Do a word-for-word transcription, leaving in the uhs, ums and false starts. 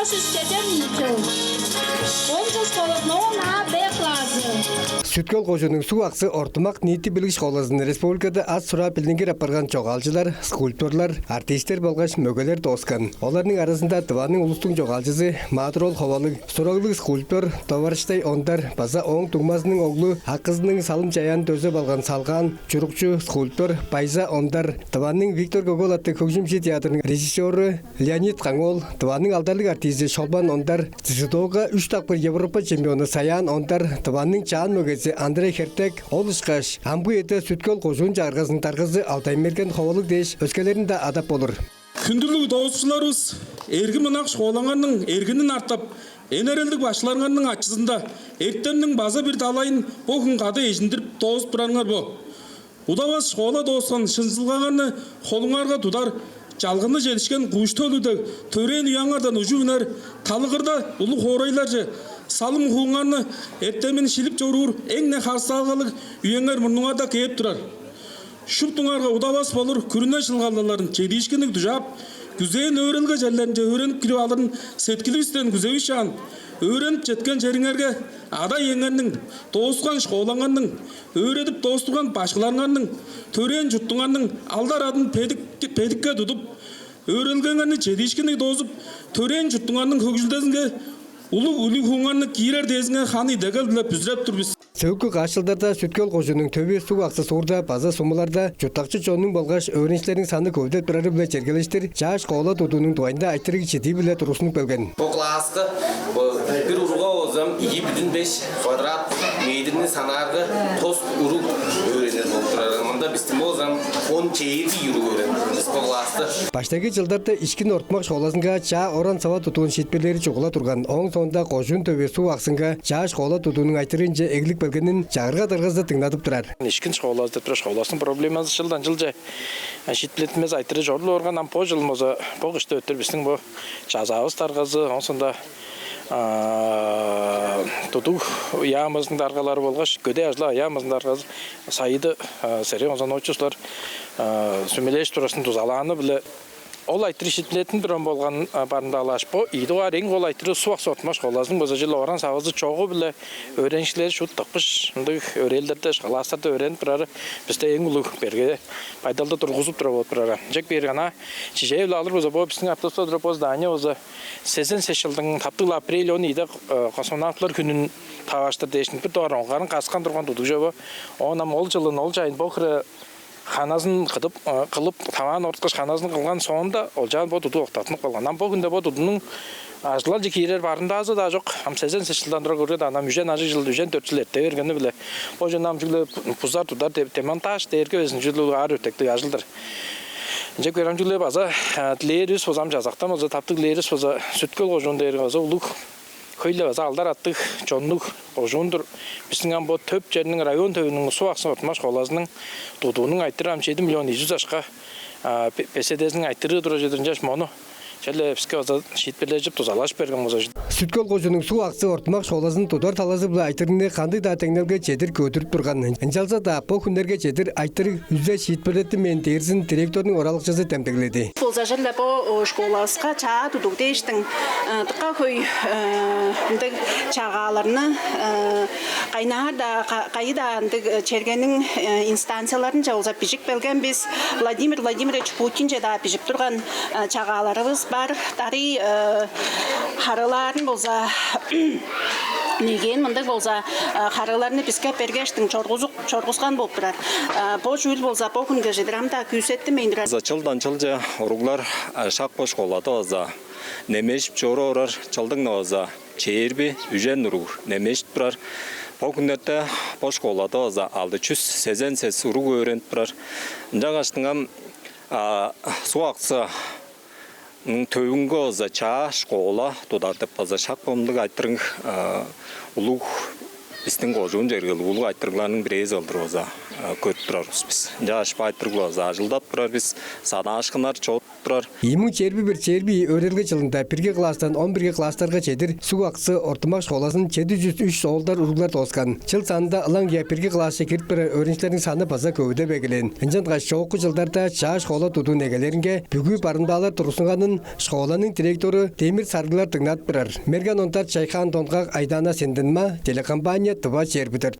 Сестеден Мичел. Он жас болуп, он А Б классы. Сүт-Хөл кожууннуң Суг-Аксы ортумак ниити билиг школазын республикада ат-сураа билдингир апарган чогаалчылар, скульпторлар, артистер болгаш мөгелер дооскан. Оларның аразында Тываның улустуң чогаалчызы Маадыр-оол Ховалыг, сураглыг скульптор Товарыштай Ондар база ооң дуңмазының оглу, акызының салым-чаяанын дөзеп алган салгаан чурукчу, скульптор Байза Ондар, Тываның Виктор Көк-оол аттыг хөгжүм-шии театрының режиссёру Леонид Каң-оол, Тываның алдарлыг артизи Шолбан Ондар, дзюдога үш дакпыр Европа чемпиону Саян Ондар, Тываның чаан мөгези Андрей Хертек, ол ышкаш амгы үеде Сүт-Хөл кожуун чагыргазының даргазы Алтай-Мерген Ховалыг дээш өскелерин-даа адап болур. Хүндүлүг доозукчуларывыс, эргим ынак школаңарның эргинин артып, энерелдиг башкыларыңарның ачызында эртемниң база бир далайын бо хүн кады эжиндирип доозуп турарыңар бо. Удавас школа дооскан шынзылгаңарны холуңарга тудар, чалгыны чедишкен куш төлү дег төрээн уяңардан ужуп үнер, талыгырда улуг хоорайларже салым-хуууңарны, эртемин шилип чоруур эң-не харыысалгалыг үеңер мурнуңарда кээп турар. Шуптуңарга удавас болур күрүне шылгалдаларын чедиишкинниг дужаап, күзээн өөредилге черлеринче өөренип кирип алырын сеткиливистен күзевишаан, өөренип четкен чериңерге ада-иеңерниң, доозупкан школаңарның, өөредип доостурган башкыларыңарның, төрээн чуртуңарның алдар-адын бедик-, бедикке тудуп, өөредилгеңерни чедиишкинниг доозуп, төрээн чуртуңарның хөгжүлдезинге улуг үлүг-хууңарны киирер дээзиңер ханы идегел-биле бүзүреп тур бис. Сөөлгү каш чылдарда Сүт-Хөл кожууннуң төвү Суг-Аксы суурда база сумуларда чурттакчы чоннуң болгаш өөреникчилерниң саны көвүдеп турары-биле чергелештир чаа школа тудуунуң дугайында айтырыг чидии-биле тургустунуп келген. Бо класска, бо бир уругга болза ийи бүдүн беш квадрат метрни санаарга, тос уруг өөренир болуп турар. Мында бистиң болза он чээрби уруг өөренир бис бо класста. Баштайгы чылдарда Ишкин ортумак школазынга чаа оран-сава тудуун шиитпирлээри чугула турган. Ооң соонда кожуун төвү Суг-Аксынга чаа школа тудуунуң айтырыынче эглип келгенин чагырга даргазы дыңнадып турар. Ишкин школазы деп турар, школазының проблемазы чылдан чылче шиитпирлеттинмес айтырыы чорудуп орган. Ам бо чыл болза, бо кышты өттүр бистиң бо чазаавыс даргазы, ооң соонда, а, тудуг яамызының даргалары болгаш көдээ ажыл-агый яамызының даргазы Сайды, а, Серен Озановичулар, а, сүмелээш турарын дузалааны-биле ол айтырыы шиитпирлеттинип турган болган, а, барымдаалааш, бо ийи дугаар эң кол айтырыы Суг-Аксы ортумак школазының база чыл оран-савазы чогу-биле өөреникчилери шуут тыпкыш мындыг өрээлдерде, класстарда өөренип турары бисте эң улуг берге байдалды тургузуп турар болуп турар. Ынчап кээрге, ана чижээ-биле алыр болза, бо бистиң автобуста турар бо здание болза сезен сес чылдың таптыг-ла апрель он ийиде, э, космонавтылар хүнүн таварыштыр дээш, бир дугаар оңгарын каскан турган тудуг чүве бо. Оон ам ол чылын, ол чайын бо хире ханазын кыдып, э, кылып, таваан орткаш, ханазын кылган соонда, олчаан бо тудуг октаттынып калган. Ам бо хүнде бо тудугнуң ажылче киирер барымдаазы-даа чок. Ам сезен сес чылдан тура көрге даан, ам үжен ажыг чыл, үжен дөрт чыл эрте бергени-биле, бо чон ам чүгле бузар-тудар, де-, демонтаж дээрге безин чүгле аар өртектиг ажыл-дыр. Ынчап кээрге, ам чүгле база, а, дилээривис болза, ам чазактан болза, таптыг дилээривис болза, Сүт-Хөл кожуун дээрге база улуг, хөй-ле база алдар-аттыг чоннуг кожуун-дур. Бистиң ам бо төп черниң, район төвүнүң Суг-Аксы ортумак школазының тудуунуң айтырыы ам чеди миллион ийи чүс акша, а, бе-, Б С Д-ниң айтырыы турар чүве-дир. Ынчаш мону черле биске база шиитпирлежип, дузалажып берген болза. Сүт-Хөл кожууннуң Суг-Аксы ортумак школазын тудар талазы-биле айтырыгны кандыг-даа деңнелге чедир көдүрүп турган. Ынчалза-даа бо хүннерге чедир айтырыг үзе шиитпирлеттинмээн дээрзин директорнуң оралакчызы демдегледи. Болза черле бо, о, школавыска чаа тудуг дээштиң, э, дыка хөй, э, мындыг чагааларны, э, кайнаар-даа, ка-, кайы-даа ындыг, э, чергениң, э, инстанцияларынче болза бижип келген бис. Владимир Владимирович Путинче-даа бижип турган, э, чагааларывыс бар. Дарый, э, харыылаарын болза, негэн мындыг болза, э, харыыларны биске бергештиң чоргузуп, чоргускан болуп турар. Э, бо чүүл болза бо хүнге чедир ам-даа күүсеттинмейн турар. База чылдан чылче уруглар, э, шак бо школада база немежип чоруп орар, чылдың-на база чээрби, үжен уруг немежип турар. Бо хүннерде бо школада база алды чүс сезен сес уруг өөренип турар. Ынчангаштың ам, а, Суг-Аксының төвүнге база чаа школа тудар деп база шак мындыг айтырыг, а, улуг, бистиң кожуун чергелиг улуг айтырыгларның бирээзи кылдыр база, а, көрүп турар бис. Ынчангаш бо айтырыг база ажылдап турар бис. Санаашкыннар чок. турар. Ийи муң чээрби бир чээрби ийи өөредилге чылында бирги класстан он бирги класстарга чедир Сүг-Аксы ортумак школазын чеди чүс үш оолдар уруглар дооскан. Чыл санында ылаңгыя бирги классче кирип турар өөреникчилерниң саны база көвүдеп эгелээн. Ынчангаш чоокку чылдарда чаа школа тудуун эгелээринге бүгү барымдаалар тургустунганын школаның директору Демир Сарыглар дыңнадып турар. Мерген Ондар, Чайхаан Донгак, Айдаана Сендинмаа, телекомпания «Тыва чээрби дөрт».